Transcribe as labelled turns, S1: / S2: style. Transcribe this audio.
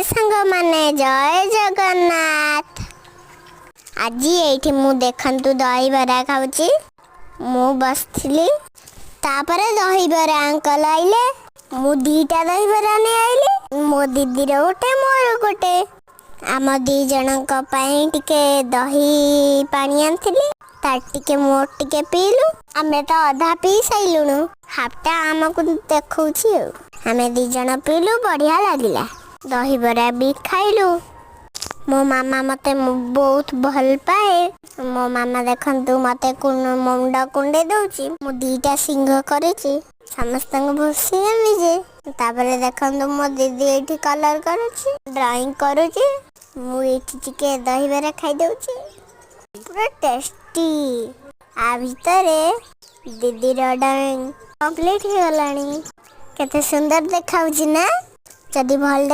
S1: ହାଏ ସାଙ୍ଗମାନେ, ଜୟ ଜଗନ୍ନାଥ। ଆଜି ଏଇଠି ମୁଁ ଦେଖନ୍ତୁ ଦହିବରା ଖାଉଛି। ମୁଁ ବସିଥିଲି, ତାପରେ ଦହିବରା ଅଙ୍କଲ ଆଇଲେ। ମୁଁ 2ଟା ଦହିବରା ନେଇ ଆଇଲି, ମୋ ଦିଦିର ଗୋଟେ, ମୋର ଗୋଟେ। ଆମ 2 ଜଣଙ୍କ ପାଇଁ ଟିକେ ଦହି ପାଣି ଆଣିଥିଲି, ତାର ଟିକେ ମୋର ଟିକେ ପିଇଲୁ। ଆମେ ତ ଅଧା ପିଇ ସାଇଲୁଣୁ, ହାଫଟା ଆମକୁ ଦେଖଉଛି। ଆଉ ଆମେ 2 ଜଣ ପିଇଲୁ, ବଢିଆ ଲାଗିଲା। ଦହିବରା ବି ଖାଇଲୁ। ମୋ ମାମା ମତେ ବହୁତ ଭଲ ପାଏ। ମୋ ମାମା ଦେଖନ୍ତୁ ମତେ ମୁଣ୍ଡ କୁଣ୍ଡେଇ ଦଉଛି। ମୁଁ 2ଟା ସିଂହ କରିଛି, ସମସ୍ତଙ୍କୁ ଭୁସି ଦେବି ଯେ। ତାପରେ ଦେଖନ୍ତୁ, ମୋ ଦିଦି ଏଇଠି କଲର କରୁଛି, ଡ୍ରଇଂ କରୁଛି। ମୁଁ ଏଇଠି ଟିକେ ଦହିବରା ଖାଇଦଉଛି, ପୁରା ଟେଷ୍ଟି। ଆ ଭିତରେ ଦିଦିର ଡ୍ରଇଂ କମ୍ପ୍ଲିଟ ହେଇଗଲାଣି। କେତେ ସୁନ୍ଦର ଦେଖାଉଛି ନା? ଯଦି ଭଲ ଦେଖ